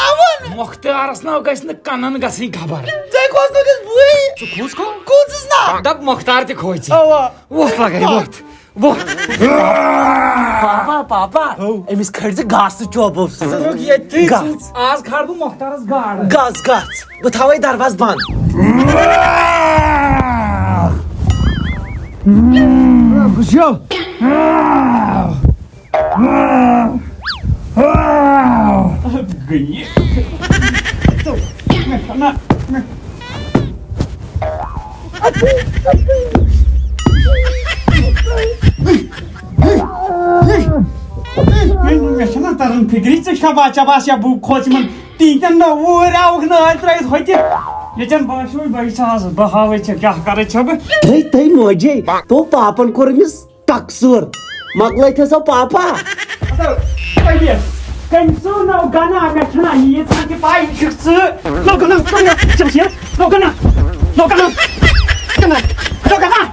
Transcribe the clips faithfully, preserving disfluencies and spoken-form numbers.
تاوان۔ مۄختارس ناو گژھِ نہٕ کنن گژھٕنۍ خبر۔ ژےٚ کھوژنٲوتھس بٕے۔ ژٕ کھوٗژ کھو؟ کھوٗژُس نا۔ دپ مۄختار تہِ کھوژِ۔ اوا۔ وۄتھ لگے، وۄتھ، وۄتھ۔ پاپا، پاپا، ہو۔ أمِس کھٲلۍ زِ گاسہٕ چوبو سۭتۍ۔ ژٕ روٚٹ ییٚتھٕے، گژھ۔ ژٕ، آز کھار بہٕ مۄختارس گاڈ۔ گژھ، گژھ۔ بہٕ تھاوَے دروازٕ بنٛد۔ بہٕ چھُس۔ مےٚ چھَنہٕ تَران فِکرِ، ژٕ چھَکھ بچا بس یا بہٕ کھوژ یِمن ٹیٖنٛتٮ۪ن نہ وُہٕرۍ آوُکھ نٲرۍ ترٲوِتھ ہوٚتہِ۔ ییٚتٮ۪ن باسیو بہٕ چھُس آز، بہٕ ہاوَے ژےٚ کیٛاہ کَرٕے چھےٚ بہٕ۔ تھٔے، تھٔے موجے، تو پاپن کوٚر أمِس تقصُر۔ مۄکلٲے تھے سا پاپا۔ مطلب، کٔمِس؟ کٔمۍ سُنٛد نو گنا؟ مےٚ چھَنہٕ ییٖژ ہن تہِ پَے، یہِ چھُکھ ژٕ۔ نو گنا، نو گنا، نو گنا، نو گنا، نو گنا، نو گنا،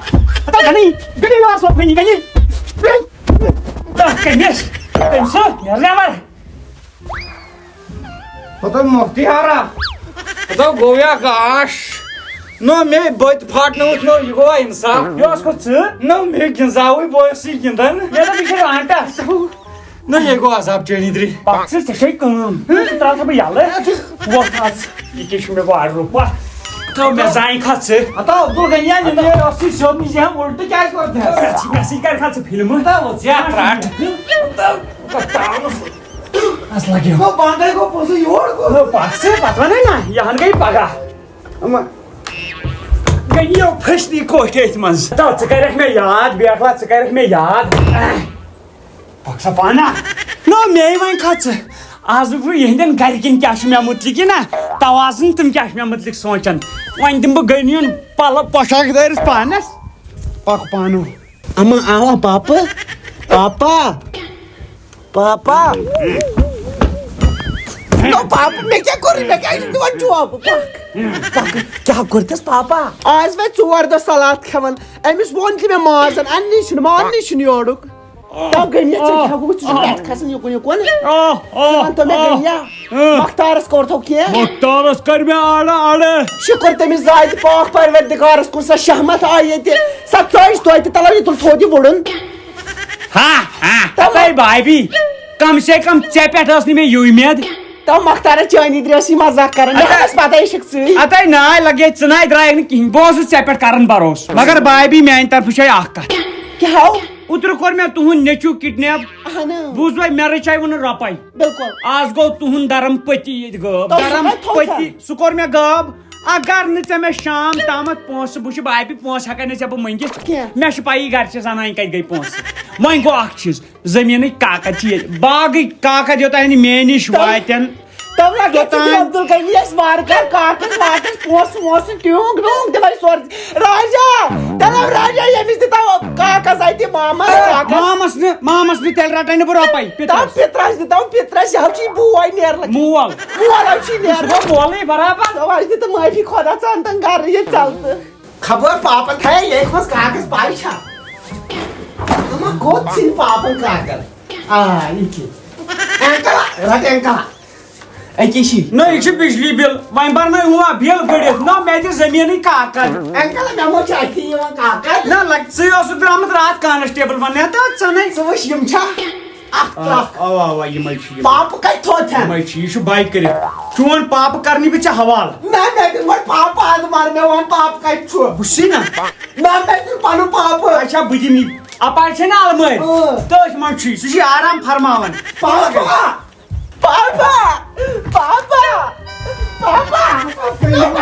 نو گنا، گنی، گنی یار سو گنی، گنی۔ تہٕ کٔمِس؟ کٔمۍ سُنٛد؟ نیرٕ نٮ۪بر۔ ہتو مۄختیارا، ہتو گوٚو یا گاش۔ نہ مے بٔتۍ پھاٹنووُتھ، نہ یہِ گوٚوا انصاف؟ یہِ اوس کھوٚت ژٕ؟ نہ مے گِنزاوٕے، بہٕ اوسُس یہِ گِنٛدان۔ مےٚ دوٚپ، یہِ چھُ رانٹس۔ نہ یہِ گوٚو عذاب چٲنی درِ۔ پکھ ژٕ، ژےٚ چھے کٲم۔ ژٕ ترٛاو سا بہٕ یَلہٕ۔ وۄتھ اَژ۔ یہِ کیٛاہ چھُ مےٚ واڈروب؟ وۄتھ۔ تھاو مےٚ زانہِ کھا ژٕ۔ ہتو عبدالغنی، یہِ نیرِ اوسُے سیوٚد، یہِ چھِ ہٮ۪م اُلٹہٕ کیٛازِ کوٚر تھَس؟ مےٚ سۭتۍ، مےٚ سۭتۍ کَرِ کھا ژٕ فِلمہٕ؟ ہتو ژےٚ پرٛاٹھ۔ ہتو پتاونہٕ۔ اَس لَگیو۔ گوٚو بنٛدَے گوٚو پوٚزُے یور گوٚو۔ نو پَکھ ژٕ، پَتہٕ وَنَے نہ، یہِ ہَن گٔے پَگاہ۔ اما۔ گٔے یہِ پھٔسنی کوٹھۍ أتھۍ منٛز۔ تو ژٕ کَرٮ۪کھ مےٚ یاد، بیٹھوا، ژٕ کَرٮ۪کھ مےٚ یاد۔ پَکھ سا پانہ۔ نو مے وۄنۍ کھا ژٕ۔ آز وٕچھ بہٕ یِہِنٛدٮ۪ن گَرِکٮ۪ن کیٛاہ چھُ مےٚ مُتلِق یہِ نہ توازُن، تِم کیٛاہ چھِ مےٚ مُتلِق سونٛچان۔ وۄنۍ دِمہٕ بہٕ گٔنیُن پَلو پۄشاک دٲرِتھ پانَس۔ پَکھ پانہٕ۔ اما آوا پاپہٕ، پاپا، پاپا۔ نو پاپہٕ، مےٚ کیٛاہ کوٚرُے؟ مےٚ کیٛازِ چھُکھ دِوان چوب؟ پَکھ، پَکھ۔ کیٛاہ کوٚرتھَس پاپا؟ آز وۄنۍ ژور دۄہ سلاد کھٮ۪وان۔ أمِس ووٚن تہِ مےٚ مازَن اَننی چھُنہٕ، ماننی چھُنہٕ یورُک۔ تو گٔنِتھ ژٕ کیٛاہ گوٚو؟ ژٕ چھُکھ اَتھٕ کھَسان یُکُن یُکُن۔ ژٕ وَن تو مےٚ گٔنیا؟ مۄختارَس کوٚرتھو کینٛہہ؟ مۄختارَس کٔر مےٚ اَڑٕ اَڑٕ۔ شُکُر تٔمِس ذاتِ پاک پروردگارَس کُن، سۄ شہمت آیہِ ییٚتہِ۔ سۄ ژٔج توتہِ تَلو، یہِ تُل تھوٚد یہِ وُڑُن۔ ہا، ہا، تَلے بھابھی، کم سے کم ژےٚ پٮ۪ٹھ ٲس نہٕ مےٚ یہِ اُمید۔ تو مۄختارا چٲنی درٛٲسی مزاق کران، مےٚ ادا۔ ٲس پتہ یہِ چھُکھ ژٕے۔ اتے ناے لگے، ژٕ ناے درٛایَکھ نہٕ کِہیٖنۍ، بہٕ اوسُس ژےٚ پٮ۪ٹھ کران بروسہٕ۔ مگر بھابھی، میانہِ طرفہٕ چھے اکھ کتھ۔ کیٛاہ ہو؟ اوترٕ کوٚر مےٚ تُہُنٛد نیٚچوٗ کڈنیپ۔ اہن۔ بوٗزوے، مےٚ رچاوٕ نہٕ رۄپے۔ بِلکُل۔ آز گوٚو تُہُنٛد درم پٔتی ییٚتہِ غٲب۔ تۄہہِ چھُو درم تۄہہِ تھوٚو پٔتی، سا؟ سُہ کوٚر مےٚ غٲب۔ اگر نہٕ ژےٚ مےٚ شام تامتھ پونٛسہٕ، بہٕ چھُس بھابھی، پونٛسہٕ ہٮ۪کے نہٕ ژےٚ بہٕ مٔنگِتھ۔ کینٛہہ۔ مےٚ چھِ پَیی گرِ چھِ زنانہِ کتہِ گٔے پونٛسہٕ۔ وۄنۍ گوٚو اکھ چیٖز، زٔمیٖنٕکۍ کاکد چھِ ییٚتہِ، باغٕکۍ کاکد یوٚتام نہٕ مےٚ نِش تَو-، واتن، تَو لگے ژٕ توٚتام۔ عبدالغنی اَسہِ وارٕ کارٕ کاکس واکس پونٛسہٕ وونٛسہٕ ٹیوٗنٛگ ویوٗنٛگ دِمے سورُے۔ راجا، تَلو راجا، ییٚمِس دِتو کاکس اَتہِ مامس، کاکس۔ مامس نہٕ، مامس نہٕ، تیٚلہِ رٹے نہٕ بہٕ رۄپے، تَو پِترس۔ پِترس دِتو، پِترس، یہِ حظ چھُے بوے نیرلہٕ۔ مول۔ مول حظ چھُے سُہ نیرلہٕ۔ گوٚو مولٕے برابر۔ تَو حظ دِ تہٕ معٲفی خۄدا ژَنتن گرٕ یہِ ژَلتہٕ۔ خبر پاپن تھایا ییٚتھۍ منٛز کاغذ پاے چھا؟ اما کوٚت ژھٕنۍ پاپن کاغذ؟ آ، یہِ کہِ۔ انکل، رٹ انکل۔ أکی چھی۔ نہ، یہِ چھُ بجلی بل۔ وۄنۍ برنٲے ہُہ بل گٔڑِتھ۔ نہ، مےٚ دِ زٔمیٖنٕے کاغذ۔ انکل، مےٚ ما چھُ اَتھی یِوان کاغذ؟ نہ، لگ-، ژٕے اوسُکھ درٛامُت راتھ کانسٹیبل وننہِ۔ ہتا ژٕنے۔ ژٕ وٕچھ، یِم چھا؟ اکھ آ، ترٛکھ۔ اوا، اوا، یِمے چھِ، یِمے۔ پاپہٕ کتہِ تھوٚو تھٮ۪ن؟ یِمے چھِ، یہِ چھُ بے کٔرِتھ۔ چون پاپہٕ کرنی بہٕ ژےٚ حوالہٕ۔ نہ، مےٚ دِن گۄڈٕ پاپہٕ، ادٕ مر مےٚ وَن پاپہٕ کتہِ چھُ؟ بہٕ چھُسٕے نہ۔ نہ، مےٚ دِن پنُن پاپہٕ۔ اچھا، بہٕ دِمہٕ یہِ۔ اپارِ چھے نہ المٲرۍ؟ اۭں۔ تٔتھۍ منٛز چھُے، سُہ چھُے آرام فرماوان۔ پاپا! پاپا! پاپا! پاپا! پاپا! پاپا!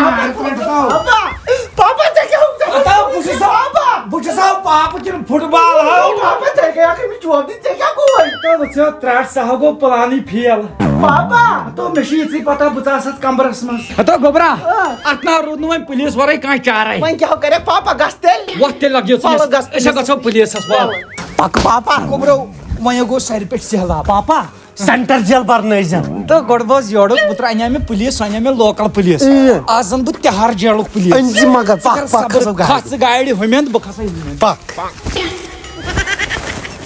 پاپا! پاپا، ژےٚ کیٛاہ اوس؟ ژےٚ کیٛاہ اوس؟ پاپا! بہٕ چھُسا پاپہٕ کِنہٕ فُٹ بال ہاو؟ پاپا، ژےٚ گٔیاکھ أمِس چوب دِتھ، ژےٚ کیٛاہ گوٚوُے؟ تو وٕچھو، ترٛٹھ سا گوٚو پلانٕے فیل۔ پاپا! تو مےٚ چھِ یِژٕے پتہ، بہٕ ژاس اتھ کمرس منٛز۔ ہتو گوٚبرا، آ۔ اتھ نا روٗد نہٕ وۄنۍ پُلیٖس ورٲے کانٛہہ چارے۔ وۄنۍ کیٛاہ کرکھ پاپا، گژھ تیٚلہِ۔ وۄتھ تیٚلہِ لگ یہِ وَلہٕ پُلیٖس۔ گژھ أسۍ ہا پُلیٖس۔ گژھو پُلیٖسس وَل۔ وَلہٕ۔ پکھ پاپا۔ گوٚبرو، وۄنۍ گوٚو سارِ پٮ۪ٹھ سہلاب۔ پاپا، سینٹر جیل برنٲیزٮ۪ن۔ تہٕ گۄڈٕ بوز یورُک، اوترٕ اَنیٛاو مےٚ پُلیٖس، سُہ اَنیٛاو مےٚ لوکل پُلیٖس۔ اۭں۔ آز زن بہٕ تِہار جیلُک پُلیٖس۔ أنۍ زِ مگر، پکھ، پکھ، پکھ، صٲب، گژھ۔ کھس ژٕ گاڑِ ہُمہِ اندٕ، بہٕ کھسے یِمہِ اندٕ۔ پکھ۔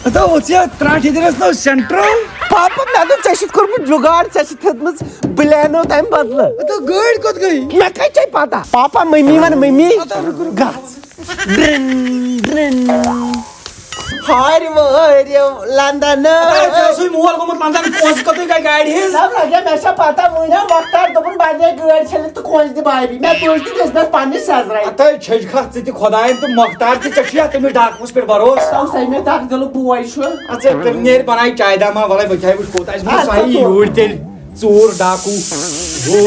ہتو، وٕچھ یہِ ترٛٹھ ییٚتہِ ٲس نہٕ سینٹرو۔ پاپا، مےٚ دوٚپ، ژےٚ چھُتھ کوٚرمُت جُگاڑ، ژےٚ چھُتھ ہیوٚتمُت بلینو تَمہِ بدلہٕ۔ ہتو، گٲڑۍ کوٚت گٔے؟ مےٚ کَتہِ چھےٚ پتہ؟ پاپا، مٔمی وَن، مٔمی، ہتو، رُک، رُک، رُک۔ گژھ۔ ڈرِن، ڈرِن۔ ہارِ وٲرِو لندن۔ ہتو، ژےٚ اوسُے مول گوٚمُت لندن، پونٛسہٕ کوٚتٕے گٔے گاڑِ ہِنٛز؟ نہ، لگے، مےٚ چھےٚ پتہ، وٕنۍ ہا مۄختار دوٚپُن، بَنے گٲڑۍ چھٔلِتھ تہٕ کونٛچ دِ بابی۔ مےٚ تُج تہٕ دِژ مےٚ پننِس سیزرَے۔ ہتو، چھٔج کھکھ ژٕ تہِ خۄدایَن تہٕ مۄختار تہِ، ژےٚ چھُیا تٔمِس ڈاکوَس پٮ۪ٹھ بروسہٕ؟ تَوسَے مےٚ دَکہٕ دِلُک بوے چھُ۔ اَدٕ ژےٚ تٔمۍ نیرِ بَنایہِ چایہِ دامہ، وَلَے بہٕ کیٛاہ وٕچھ کوٗتاہ آسہِ۔ بہٕ اَدٕ سا سا یہِ تو۔ یوٗرۍ تیٚلہِ ژوٗر ڈاکوٗ۔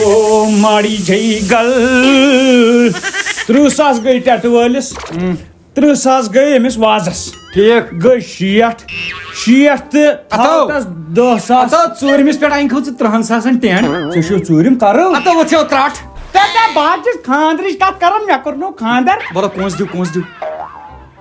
او ماڑی جی گل۔ تٕرٛہ ساس گٔے ٹٮ۪ٹہٕ وٲلِس۔ تٕرٛہ ساس گٔے أمِس وازَس۔ ٹھیٖک۔ گٔے شیٹھ۔ شیٹھ تہٕ ہتو۔ تھاو تَس دَہ ساس۔ ہتو، ژوٗرمِس پٮ۪ٹھ اَنہِ کھو ژٕ تٕرٛہَن ساسَن ٹٮ۪نٛٹ۔ ژےٚ چھُو ژوٗرِم کَرو۔ ہتو، وٕچھو ترٛٹھ۔ تہٕ ژےٚ بہٕ حظ چھُس خانٛدرٕچ کَتھ کَران، مےٚ کوٚرنو خانٛدر۔ وَلہٕ پونٛسہٕ دِیِو، پونٛسہٕ دِیِو۔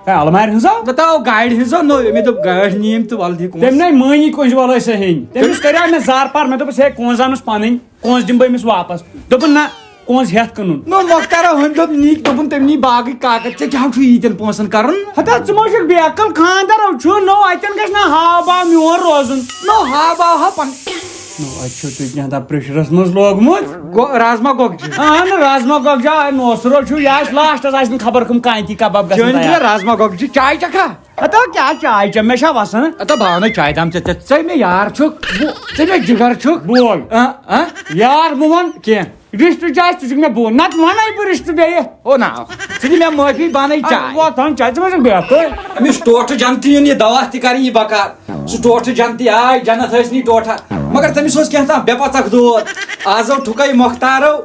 ہے، المارِ ہٕنٛز ہا؟ دَپتہٕ آو گاڑِ ہٕنٛز ہا، نو، مےٚ دوٚپ گٲڑۍ نِیِم تہٕ وَلہٕ دِ کونٛسہٕ۔ تٔمۍ نَے مٲنی کونٛسہٕ وَلہٕ ٲسۍ ہیٚنۍ۔ تٔمِس کریٛاو مےٚ زارٕ پار، مےٚ دوٚپُس، ہے، کونٛسہٕ اَنُس پَنٕنۍ۔ کونٛسہٕ دِمہٕ بہٕ أمِس واپس۔ دوٚپُن، نہ، کونٛسہٕ ہٮ۪تھ کٕنُن۔ نو، مۄختارا ہُمۍ دوٚپ، نی، دوٚپُن، تٔمۍ نی باغٕکۍ کاکد، ژےٚ کیٛاہ چھُے ییٖتٮ۪ن پونٛسن کرُن؟ ہتا، ژٕ ما چھُکھ بے عقل، خانٛدر چھُ، نو، اَتٮ۪ن گژھِ نہ ہاو باو میون روزُن۔ نو، ہاو باو ہا پن-، نو، اَتہِ چھُو تُہۍ کینٛہہ تام پریشرس منٛز لوگمُت۔ گو-، رازما گۄگجہِ۔ اہن، رازما گۄگجہِ، آ، نوسرو چھُ، یہِ آسہِ لاسٹس آسہِ نہٕ خبر کٕم کانتی کباب گژھن چٲنۍ تیار۔ چھےٚ رازما گۄگجہِ، چاے چکھا؟ ہتا، کیٛاہ چاے چےٚ؟ مےٚ چھا وسان؟ ہتا، بہٕ اَنَے چاے دام، ژےٚ، ژےٚ، ژٕ مےٚ یار چھُکھ، بہٕ، ژٕ مےٚ جگر چھُکھ۔ بول۔ آ، آ؟ یار مہٕ وَن۔ کینٛہہ۔ رشتہٕ چھِ اَسہِ، ژٕ چھُکھ مےٚ بوے، نتہٕ وَنَے بہٕ رشتہٕ بیٚیہِ۔ او نا، ژٕ دِ مےٚ معٲفی، بہٕ اَنَے چاے۔ وۄتھ اَن چاے، ژٕ ما چھُکھ بے عقل؟ أمِس ٹوٹھٕ جنتی یُن یہِ دوا تہِ کَرِ یہِ بکار۔ سُہ ٹوٹھٕ جنتی آے، جنت ٲسۍ نہٕ ٹوٹھا۔ مگر تٔمِس اوس کینٛہہ تام بے پَژَکھ دود۔ آز آو ٹھُکَے مۄختارو،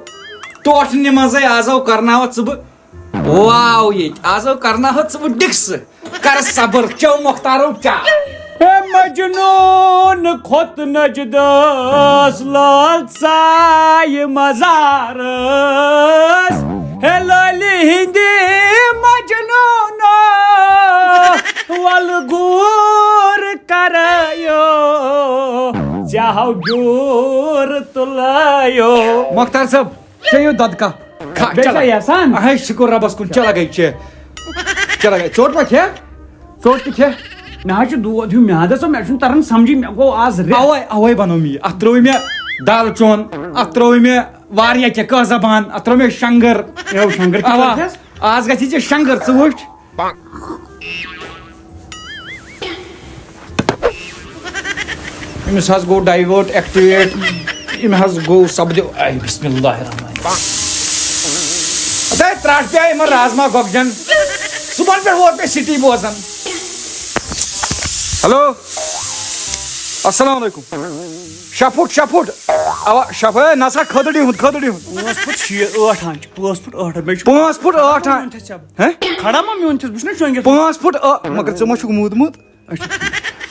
ٹوٹھنہِ منٛزَے آز آو کرناوَتھ ژٕ بہٕ۔ واو، ییٚتہِ آز آو کرناوَتھ ژٕ بہٕ ڈِکسہٕ۔ کر صبر، چو مۄختارو چاے۔ ہے مجنون کھوٚت نجدس لال ژایہِ مزارس۔ ہے لٲلہِ ہِنٛدِ مجنون، ول گوٗر کرایو، ژےٚ ہاو گیوٗر تُلایو۔ مۄختار صٲب، چیٚیِو دۄدٕ کپ۔ کھا، بیٚیہِ چلو۔ چھا یَژھان؟ اہے، شُکُر رۄبَس کُن، چلو گٔے چے۔ چلو گٔے۔ ژوٚٹ ما کھےٚ؟ ژوٚٹ تہِ کھےٚ۔ مےٚ حظ چھُ دود ہیوٗ میٛادَس، مےٚ چھُنہٕ تَران سَمجھی، مےٚ گوٚو آز رٮ۪تھ۔ اَوَے، اَوَے بَنوو مےٚ یہِ۔ اَتھ ترٛٲو مےٚ دالہٕ چون، اَتھ ترٛٲو مےٚ واریاہ کینٛہہ، کٲژاہ بان، اَتھ ترٛٲو مےٚ شنٛگٕر۔ یو شنٛگٕر تہِ اَوا، کٔرتھَس؟ آز گژھی ژےٚ شنٛگٕر، ژٕ وٕچھ۔ أمِس حظ گوٚو divert activate، أمۍ حظ گوٚو سپدیو۔ اے بسم اللہ الرحمن الرحیم۔ اَدٕ ترٛٹھ پیٚیہِ یِمن رازما گۄگجن۔ صُبحن پٮ۪ٹھ ووت مےٚ سِٹی بوزان۔ ہیلو، السلام علیکم۔ شےٚ فُٹ، شےٚ فُٹ۔ اوا، شےٚ فُٹ، اے، نسا کھٔدٕڑی ہُنٛد، کھٔدٕڑی ہُنٛد۔ پانٛژھ فُٹ شیٖتھ، ٲٹھ آنچہِ، پانٛژھ فُٹ ٲٹھ آنچہِ۔ پانٛژھ فُٹ ٲٹھ آنچہِ۔ ووٚنتھَس ژےٚ۔ ہہ؟ کھڑا ما میون چھُس، بہٕ چھُس نا شۄنٛگِتھ۔ پانٛژھ فُٹ ٲ-، مگر ژٕ ما چھُکھ موٗدمُت؟ اچھا۔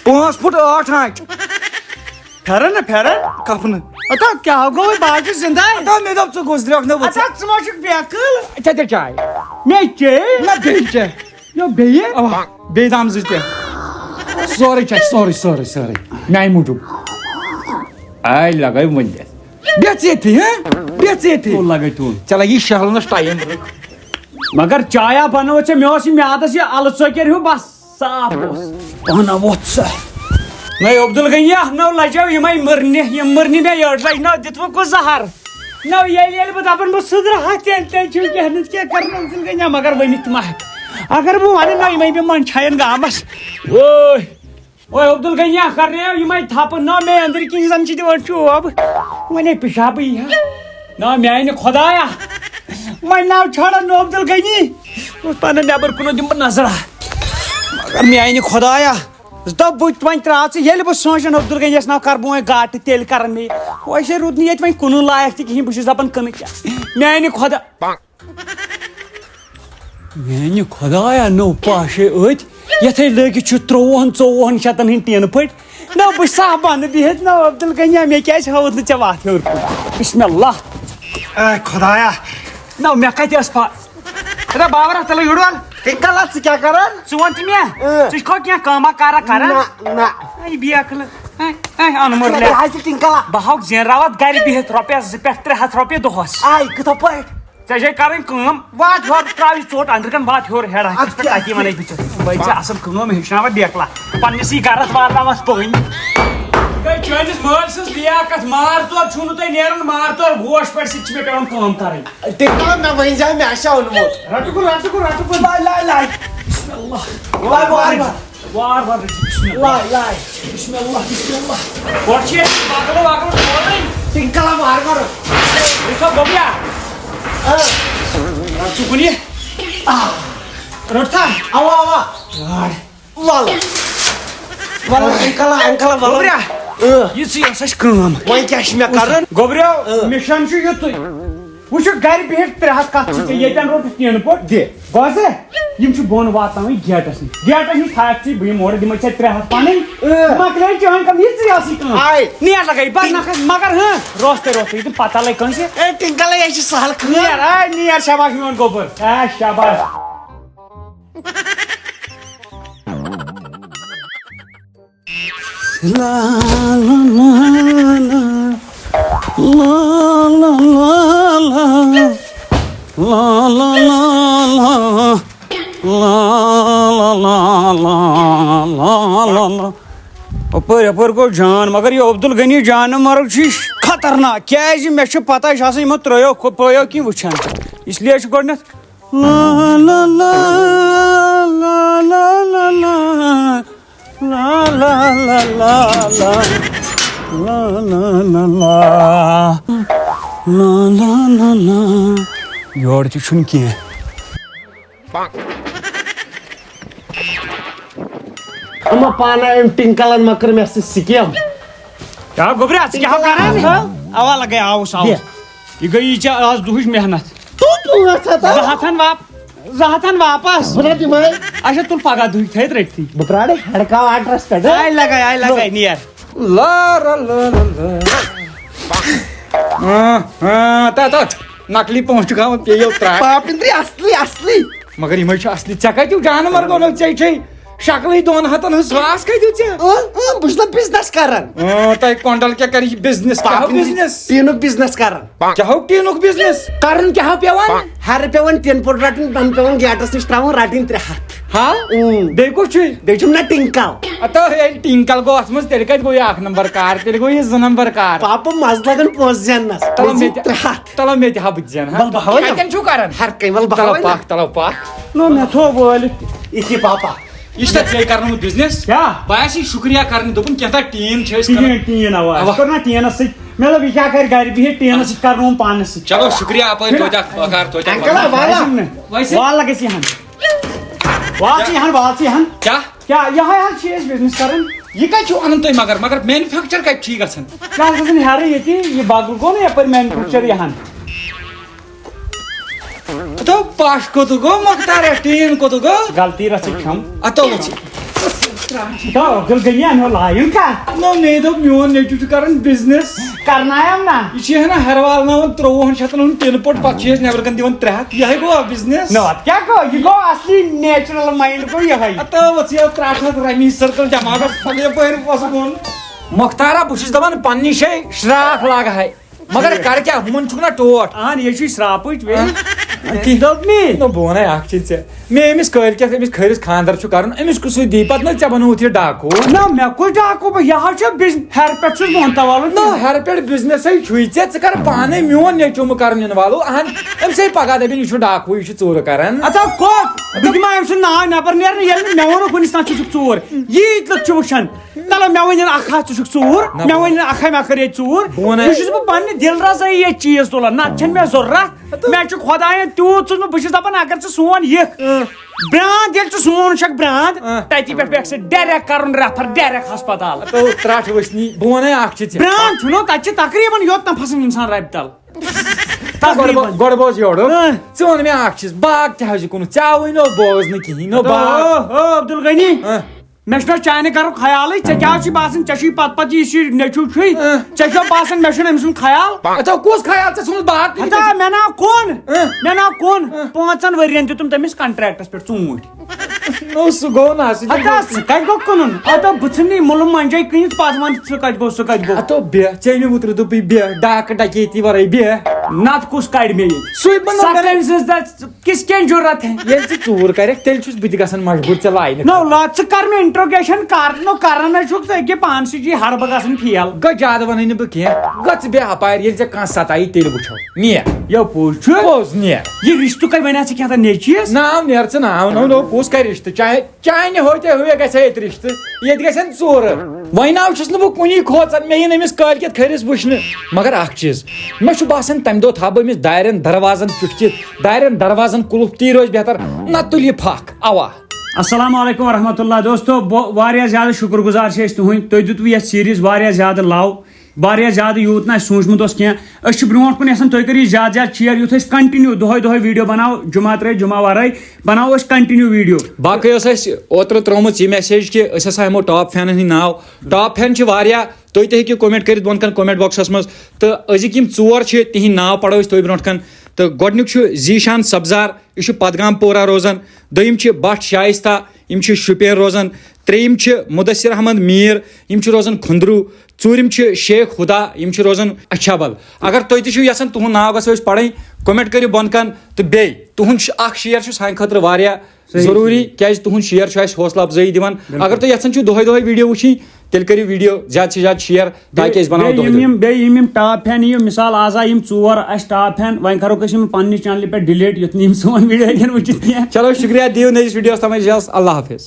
پانٛژھ فُٹ ٲٹھ آنچہِ۔ پھیرن نا پھیرن۔ کفنہٕ۔ اتا کیٛاہ گوٚو، بہٕ حظ چھُس زِندَے۔ اتا مےٚ دوٚپ ژٕ گوٚژھ درٛوٚکھ نہٕ وٕژھِ۔ اتا ژٕ ما چھُکھ بیقل؟ ژےٚ تہِ چاے۔ مےٚ چے۔ نہ بیٚیہِ چے۔ یو بیٚیہِ؟ اوا، بیٚیہِ دام زٕ تہِ۔ سورُے چھُ اَسہِ، سورُے، سورُے، سورُے۔ میٛانہِ موٗجوٗب۔ آے لگٲے وۄنۍ دِتھ۔ بیٚہہ ژٕ ییٚتھی، ہہ؟ بیٚہہ ژٕ ییٚتھی۔ تُل لگٲے تُل۔ ژےٚ لگی شہلنس ٹایم۔ مگر چایا بنٲوٕتھ ژےٚ، مےٚ اوس یہِ میادس یہِ الہٕ ژۄکیر ہیوٗ بس۔ صاف اوس۔ پانہ ووٚتھ سُہ۔ نَے عبدالغنی، نو لجاو یِمے مٕرنہِ، یِم مٕرنہِ مےٚ یٔڈ لجہِ، نو دِتوٕ کُس زہر؟ نو ییٚلہِ، ییٚلہِ بہٕ دَپان بہٕ سُدرٕ ہا، تیٚلہِ، تیٚلہِ چھُنہٕ کینٛہہ نہٕ کینٛہہ کران عبدالغنی، مگر ؤنِتھ تہِ ما ہٮ۪کہٕ۔ اگر بہٕ وَنہٕ، نو یِمے مےٚ منٛدچھایَن گامَس۔ وٲے، وٲے عبدالغنی، کرنایو یِمے تھپہٕ، نو مےٚ أنٛدرۍ کِنۍ زَن چھِ دِوان چوب۔ وۄنۍ ہے پِشابٕے یی ہا۔ نو میانہِ خۄدایا، وۄنۍ ناو چھاڑا نو عبدالغنی۔ اوس پانہٕ نٮ۪بر کُن دِمہٕ بہٕ نظرا۔ مگر میانہِ خۄدایا، دوٚپ بہٕ وۄنۍ ترٛاو ژٕ، ییٚلہِ بہٕ سونٛچان عبدالغنیَس ناو کَرٕ بہٕ وۄنۍ گاٹہٕ، تیٚلہِ کَرَن مےٚ یہِ۔ وۄنۍ چھے روٗد نہٕ ییٚتہِ وۄنۍ کُنُے لایق تہِ کِہیٖنۍ، بہٕ چھُس دَپان کٕنہٕ کیٛاہ۔ میانہِ خۄدا، میانہِ خۄدایا، نو پاشے أتۍ۔ یتھے لٲگِتھ چھُ ترٛۆوُہن ژۆوُہن شیٚتن ہٕنٛدۍ ٹیٖنہٕ پٔٹۍ۔ نہ بہٕ چھُس صاحبانہٕ بِہِتھ، نہ عبدالغنی، مےٚ کیازِ ہٲوٕتھ نہٕ ژےٚ وتھ ہیوٚر کُن؟ بسم اللہ۔ اے خدایا، نہ مےٚ کتہِ ٲس پا-، اے بابر، تیٚلہِ یورٕ وَل۔ ٹِنکل، ژٕ کیٛاہ کران؟ ژٕ وَن تہٕ مےٚ، اۭں۔ ژٕ چھُکھا کینٛہہ کٲمہ کارا کران؟ نہ، نہ۔ اے بیکھلہٕ، اے، اے، اَن مُرلے۔ کیٛاہ حظ چھِ ٹِنکلا؟ بہٕ ہاوکھ زینراوتھ گرِ بِہِتھ رۄپیس زٕ پٮ۪ٹھ ترٛےٚ ہَتھ رۄپیہِ دۄہس۔ آے، کِتھٕ پٲٹھۍ؟ ژےٚ چھے کرٕنۍ کٲم، وات یورٕ، ترٛاو یہِ ژوٚٹ أنٛدرٕ کَن، وات ہیوٚر ہیٚڈ اَتھ اَدٕ پٮ۪ٹھ، کیٛاہ؟ اَتی وَنے بہٕ ژےٚ۔ وۄنۍ چھِ اَصٕل کٲم ہیٚچھناوان بیکلا، پنٛنِسٕے گَرَس واتناوَس پٔنۍ۔ گٔے چٲنِس مٲلۍ سٕنٛز لیاقت، مار ژور چھُو نہٕ تۄہہِ نیران، مار ژور گوش پٮ۪ٹھ سۭتۍ چھِ مےٚ پٮ۪وان کٲم کَرٕنۍ۔ تیٚلہِ کَرو مےٚ ؤنۍ زِ مےٚ آسہِ اوٚنمُت۔ رَٹہٕ کُن، رَٹہٕ کُن، رَٹہٕ کُن۔ لاے، لاے، لاے۔ بسم اللہ۔ لاے، وارٕ، وارٕ۔ وارٕ وارٕ رٔٹِو، بسم اللہ۔ لاے، لاے۔ بسم اللہ، بسم اللہ۔ گۄڈٕ چھِ ییٚتہِ باغلہٕ واغلہٕ کھولٕنۍ۔ تِم کَلَم وارٕ وارٕ۔ یہِ چھا گۄبریا؟ آ۔ رَٹ ژٕ کُنہِ۔ آ۔ رٔٹ تھا؟ اَوا، اَوا۔ یار۔ وَلہٕ۔ وَلہٕ، اَمہِ کَلہٕ، اَمہِ کَلہٕ وَلہٕ۔ گۄبریا۔ اۭں۔ یہِ ژٕ یۄس اَسہِ کٲم۔ وۄنۍ کیٛاہ چھِ مےٚ کَرُن؟ گۄبریو، اۭں۔ مِشن چھُ یُتُے۔ وٕچھِو، گرِ بِہِتھ ترٛےٚ ہَتھ کَتھ چھِ ژےٚ ییٚتٮ۪ن روٚٹُتھ ٹیٖنہٕ پوٚٹ؟ دِ۔ بوزے؟ یِم چھِ بۄن واتناوٕنۍ گیٹَس نِش۔ گیٹَس نِش تھایَکھ ژٕے، بہٕ یِمہٕ اورٕ، دِمَے ژےٚ ترٛےٚ ہَتھ پَنٕنۍ۔ اۭں۔ مۄکلے چٲنۍ کٲم، یہِ ژٕے ٲسٕے کٲم۔ آے۔ نیر لَگے، بَر نَکھَس، مگر ہٕنٛہ، روستَے روستَے، یہِ تہِ پَتہ لَگہِ کٲنٛسہِ۔ اے، ٹِنکَلَے، یہِ چھِ سہل کٲم۔ نیر، آے، نیر، شاباش میون گوٚبُر۔ اے، شاباش۔ لا لا لا لا۔ لا لا لا لا۔ لا لا لا لا۔ لا لا لا لا۔ لا لا لا۔ اپٲرۍ، اپٲرۍ گوٚو جان، مگر یہِ عبدالغنی جانہٕ مرگ چھُ، یہِ چھُ خطرناک، کیازِ مےٚ چھِ پتہ یہِ چھُ آسان یِمو ترٛیو کھو-، پٲیو کِنۍ وٕچھان، اس لیے چھُ گۄڈٕنٮ۪تھ لا لا لا لا لا لا لا۔ لا لا لا لا لا۔ لا لا لا لا۔ لا لا لا لا۔ یورٕ تہِ چھُنہٕ کینٛہہ۔ اما پانا أمۍ ٹِنکلن ما کٔر مےٚ سۭتۍ سکیم؟ کیٛاہ گوٚبریا، ژٕ کیٛاہ کران؟ اوا لگے آوُس، آوُس۔ بیٚہہ۔ یہِ گٔیی ژےٚ آز دُہٕچ محنت۔ تو پانٛژھ ہَتھ ہا؟ زٕ ہَتھ ہن واپ-، زٕ ہَتھ ہن واپس۔ بہٕ نہ دِمے۔ اچھا، تُل پگاہ دُہٕچ تھٲیِتھ رٔٹتھٕے۔ بہٕ پرٛارے ہڑکاو آٹرس پٮ۪ٹھ، ہا؟ آے لگے، آے لگے، نیر۔ لا لا لا لا لا۔ ہاں، ہاں، تا، تا، نقلی پونٛسہٕ چھُکھ ہاوان، پیٚیو ترٛٹھ۔ پاپِندری اصلی، اصلی۔ مگر یِمے چھِ اصلی۔ ژےٚ کتہِ جانہٕ مرگو نہٕ، ژےٚ چھے شکلٕے دۄن ہتن ہٕنٛز، ساس کتہِ چھے؟ اۭں، اۭں، بہٕ چھُس نہ بزنس کران۔ اۭں، تۄہہِ کۄنڈل کیٛاہ کرِ یہِ بزنس؟ کیٛاہ ہو پاپِندری بزنس؟ ٹیٖنُک بزنس کران۔ کیٛاہ ہو ٹیٖنُک بزنس؟ کرُن کیٛاہ ہو پیوان؟ ہرٕ پیوان ٹیٖن پوٚٹ رٹُن، تَن پیوان گیٹس نِش ترٛاوُن، رٹٕنۍ ترٛےٚ ہتھ۔ ہا؟ اۭں۔ بیٚیہِ کُس چھُے؟ بیٚیہِ چھُم نہ ٹِنکل۔ ہتا ییٚلہِ ٹِنکل گوٚو اتھ منٛز، تیٚلہِ کتہِ گوٚو یہِ اکھ نمبر کار؟ تیٚلہِ گوٚو یہِ زٕ نمبر کار۔ پاپہٕ مزٕ لگان پونٛسہٕ زیننس۔ تلو بیٚیہِ مےٚ چھُم تہِ، ترٛےٚ ہتھ۔ تلو مےٚ تہِ ہا، بہٕ تہِ زینہٕ ہا۔ ول بہٕ ہاوے نہ۔ کتٮ۪ن چھُو کران؟ ہر کٔمۍ، ول بہٕ تلو ہاوے نہ۔ پکھ، تلو پکھ۔ نہ، مےٚ تھوو وٲلِتھ۔ یہِ چھِ پاپا۔ یہِ چھِ تۄہہِ ژےٚ کرنومُت بزنس۔ کیٛاہ؟ بہٕ آسی شُکریہ کرنہِ، دوٚپُن کینٛہہ تام ٹیٖن چھِ أسۍ کران۔ ٹیٖن، ٹیٖن، اوا۔ اوا۔ أسۍ کوٚر نہ ٹیٖنس سۭتۍ۔ مےٚ دوٚپ، یہِ کیٛاہ کرِ گرِ بِہِتھ، ٹیٖنس سۭتۍ کرنووُم پانس سۭتۍ۔ چلو، شُکریہ اپٲرۍ چھُنہ؟ توتہِ اکھ بکار، توتہِ اکھ انکل، بکار۔ آ، ولا۔ ویسے نہ۔ ویسے؟ وال لگے ژٕ ہن۔ کیٛاہ؟ وال ژٕ ہن، وال ژٕ ہن۔ کیٛاہ؟ کیٛاہ؟ یہے حظ چھِ أسۍ بزنس کران۔ یہِ کتہِ چھُو انان تُہۍ مگر؟ مگر مینوفیکچر کتہِ چھُ یہِ گژھان؟ مےٚ حظ گژھن ہیرٕ ییٚتی، یہِ بگل گوٚو نہ یپٲرۍ مینوفیکچر یہِ ہن۔ تو پش کوٚت گوٚو مۄختار، ٹیٖن کوٚت گوٚو؟ غلطی رژھٕے چھم۔ اتو وٕچھ۔ تو عبدالغنی انو لایُن کا؟ نو، مے دوٚپ میون نیٚچو چھُ کران بزنس۔ کرنایم نا۔ یہِ چھُ ہنا ہروالناوان ترٛۆوُہن شیٚتن ہُنٛد ٹِن پوٚٹ، پتہٕ چھُ اَسہِ نٮ۪برٕ کَنہِ دِوان ترٛےٚ ہتھ۔ یِہوٚے گوٚوا بزنس؟ نہ، اتھ کیٛاہ گوٚو؟ یہِ گوٚو اصلی نیچرل مایِنڈ گوٚو یِہوٚے۔ اتو وٕچھ، یہِ ترٛٹھ ٲس رمی سرکل دٮ۪ماغس پھۄلہِ یپٲرۍ اوس بۄن۔ مۄختارا، بہٕ چھُس دپان پننہِ جایہِ شراکھ لاگہٕ ہاے، مگر ٹھیٖک۔ کر کیٛاہ؟ ہُمن چھُکھ نا ٹوٹھ؟ اہن، یہِ چھُے شراپٕچ بیٚیہِ۔ آ۔ کینٛہہ۔ دوٚپ مے۔ نہ، بہٕ ونے اکھ چیٖز ژےٚ۔ مےٚ أمِس کٲلۍ کٮ۪تھ أمِس کھٔرِس خانٛدر چھُ کرُن، أمِس کُس سۭتۍ دی پتہٕ؟ نہ، ژےٚ بنووُتھ یہِ ڈاکوٗ۔ نہ، مےٚ کُس ڈاکوٗ؟ بہٕ یہِ حظ چھُ بِز-، ہیرٕ پٮ۪ٹھ چھُس بہٕ ہُن توالُن نہ، کینٛہہ۔ ہیرٕ پٮ۪ٹھ بزنسے چھُے ژےٚ، ژٕ کر پانے میون نیٚچو مہٕ کرُن involve۔ اہن، أمِس ہے پگاہ دپن یہِ چھُ ڈاکوٗ، یہِ چھُ ژوٗرٕ کران۔ اتا کوٚت؟ بہٕ دِمہٕ ہا أمۍ سُنٛد ناو نٮ۪بر نیرنہٕ، ییٚلہِ نہٕ مےٚ ووٚنُکھ وُنِس تام ژٕ چھُکھ ژوٗر۔ ییٖتۍ لُکھ چھِ وٕچھان۔ تلو، مےٚ ؤنِن اکھ ہتھ ژٕ چھُکھ ژوٗر، نہ، مےٚ بہٕ ؤنِن اکھ ہتھ مےٚ کٔر ییٚتہِ ژوٗر۔ بہٕ وَنَے۔ یہِ چھُس بہٕ پننہِ دِل رضٲیی ییٚتہِ چیٖز تُلان، نتہٕ چھَنہٕ مےٚ ضروٗرت۔ مےٚ چھُ خۄدایَن تیوٗت سوٗزمُت، بہٕ چھُس دپان اگر ژٕ سون یِکھ، اۭں۔ برٛانٛد ییٚلہِ ژٕ سون چھَکھ برٛانٛد، اۭں۔ تَتی پٮ۪ٹھ بیٚکھ ژٕ direct کرُن refer direct ہسپتال۔ تو ترٛٹھ وٕچھنی، بہٕ وَنَے اکھ چیٖز ژےٚ۔ برٛانٛد چھُنہٕ، تَتہِ چھِ تقریٖباً یوٚت تام پھسان اِنسان ربہِ تل۔ تَتھ گۄڈٕ بو- گۄڈٕ بوز یورٕ۔ اۭں۔ ژٕ وَن مےٚ اَکھ چیٖز، باغ کیٛاہ حظ چھُ کُنُتھ؟ ژےٚ آوٕے نہٕ بوزنہٕ کِہیٖنۍ، نو باغ۔ او، او، عبدالغنی، اۭں۔ مےٚ چھُنہ چانہِ گرُک خیالٕے، ژےٚ کیٛاہ چھُے باسان؟ ژےٚ چھُے پتہٕ پتہٕ یُس یہِ نیٚچوٗ چھُے، اۭں۔ ژےٚ چھُ باسان مےٚ چھُنہٕ أمۍ سُنٛد خیال؟ اَتھ کُس خیال؟ ژےٚ ژھُنُتھ باغ تہِ ہتا، مےٚ ناو کُن، اۭں۔ مےٚ ناو کُن۔ اۭں۔ پانٛژن ؤرین دیُتُم تٔمِس کنٹریکٹس پٮ۪ٹھ ژوٗنٛٹھۍ۔ نو، سُہ گوٚو نہ، سُہ تہِ ہتا، گوٚو۔ سُہ کتہِ گوٚو کٕنُن؟ ہتا، بہٕ ژھٕنہٕ یہِ مُلہٕ منجے کٕنِتھ، پتہٕ ون ژٕ کتہِ گوٚو، سُہ کتہِ گوٚو؟ ہتو بیٚہہ، ژےٚ مےٚ وُترٕ دوٚپُے بیٚہہ، ڈاکہٕ ڈکیتی ورٲے بیٚہہ۔ نتہٕ کُس کڑِ مےٚ ییٚتہِ؟ سُے بنوو سۄ گرے۔ کٔمۍ سٕنٛز دَ-، کِس کیٚن جُرت ہے؟ ییٚلہِ ژٕ ژوٗر کرکھ، تیٚلہِ چھُس بہٕ تہِ گژھان مجبوٗر ژےٚ لاینہٕ۔ نو، لا، ژٕ کر مےٚ انٹروگیشن کر، نو، کران ہے چھُکھ ژٕ أکیاہ پانہٕ سۭتۍ ہربہٕ گژھان فیل۔ گوٚو زیادٕ وَنٕے نہٕ بہٕ کینٛہہ، گوٚو ژٕ بیٚہہ اَپارِ، ییٚلہِ ژےٚ کانٛہہ ستایی تیٚلہِ وٕچھو۔ نیر۔ یو پوٚز چھُ۔ پوٚز نیر۔ یہِ رِشتہٕ کَتہِ وَنہِ ژٕ کینٛہہ تہٕ نیٚچیَس؟ ناو نیر ژٕ ناو، نو نو، کُس کَرِ رِشتہٕ؟ چاہے چانہِ ہوتے ہوے گژھِ ہا ییٚتہِ رِشتہٕ، ییٚتہِ گژھن ژوٗرٕ۔ وۄنۍ ناو چھُس نہٕ بہٕ کُنی کھوژان، مےٚ یِن أمِس کٲلۍ کٮ۪تھ کھٔرِس وٕچھنہٕ۔ مگر اَکھ چیٖز، مےٚ چھُ باسان تَمہِ دۄہ تھاوٕ بہٕ أمِس دارٮ۪ن دروازن چُٹکِتھ، دارٮ۪ن دروازن کُلُف، تی روزِ بہتر، نَتہٕ تُلہِ یہِ پھکھ۔ اَوا۔ السلام علیکم ورحمۃ اللہ۔ دوستو، بہٕ واریاہ زیادٕ شُکر گُزار چھِ أسۍ تُہٕنٛدۍ، تُہۍ دِتوٕ یَتھ سیٖریٖز واریاہ زیادٕ لَو، واریاہ زیادٕ، یوٗت نہٕ اَسہِ سوٗنٛچمُت اوس کینٛہہ۔ أسۍ چھِ برونٛٹھ کُن یَژھان تُہۍ کٔرِو یہِ زیادٕ زیادٕ شِیَر، یُتھ أسۍ کنٹِنیوٗ دۄہَے دۄہَے ویٖڈیو بَناوو، جُمعہ ترٛٲوِتھ جُمعہ وَرٲے بَناوو أسۍ کنٹِنیوٗ ویٖڈیو۔ باقٕے ٲس اَسہِ اوترٕ ترٛٲومٕژ یہِ میسیج کہِ أسۍ ہسا ہٮ۪مو ٹاپ فینَن ہٕنٛدۍ ناو۔ ٹاپ فین چھِ واریاہ، تُہۍ تہِ ہیٚکِو کومینٹ کٔرِتھ بۄن کَن کومینٹ باکسَس منٛز۔ تہٕ أزِکۍ یِم ژور چھِ، تِہِنٛدۍ ناو پَرو أسۍ تُہۍ برونٛٹھ کَن۔ تہٕ گۄڈٕنیُک چھُ ذیٖشان سبزار، یہِ چھُ پدگام پورہ روزان۔ دوٚیِم چھِ بٹ شایستہ، یِم چھِ شُپین روزان۔ ترٛیٚیِم چھِ مُدثر احمد میٖر، یِم چھِ روزان کھُندروٗ۔ ژوٗرِم چھِ شیخ ہُدا، یِم چھِ روزان اچھابل۔ اگر تُہۍ تہِ چھِو یژھان تُہُنٛد ناو گژھو أسۍ پرٕنۍ، کومینٹ کٔرِو بۄن کن۔ تہٕ بیٚیہِ تُہُنٛد چھُ اکھ شیر چھُ سانہِ خٲطرٕ واریاہ صحیح، ضروٗری، صحیح۔ کیازِ تُہُنٛد شیر چھُ اَسہِ حوصلہٕ افزٲیی دِوان۔ بِلکُل۔ اگر تُہۍ یژھان چھِو دۄہے دۄہے ویڈیو وٕچھِنۍ، تیٚلہِ کٔرِو ویڈیو زیادٕ سے زیادٕ شیر، تاکہِ بیٚیہِ، أسۍ بناوو بیٚیہِ دۄہے یِم، دۄہے۔ یِم، بیٚیہِ یِم، یِم ٹاپ فین، یِم مثال آز آے یِم ژور اَسہِ ٹاپ فین، وۄنۍ کرو أسۍ یِم پننہِ چینلہِ پٮ۪ٹھ ڈِلیٖٹ، یُتھ نہٕ یِم سون ویڈیو ہیٚکن وٕچھِتھ کینٛہہ۔ چلو شُکریہ، دِیِو نٔیِس ویڈیوس تام اجازت، اللہ حافظ۔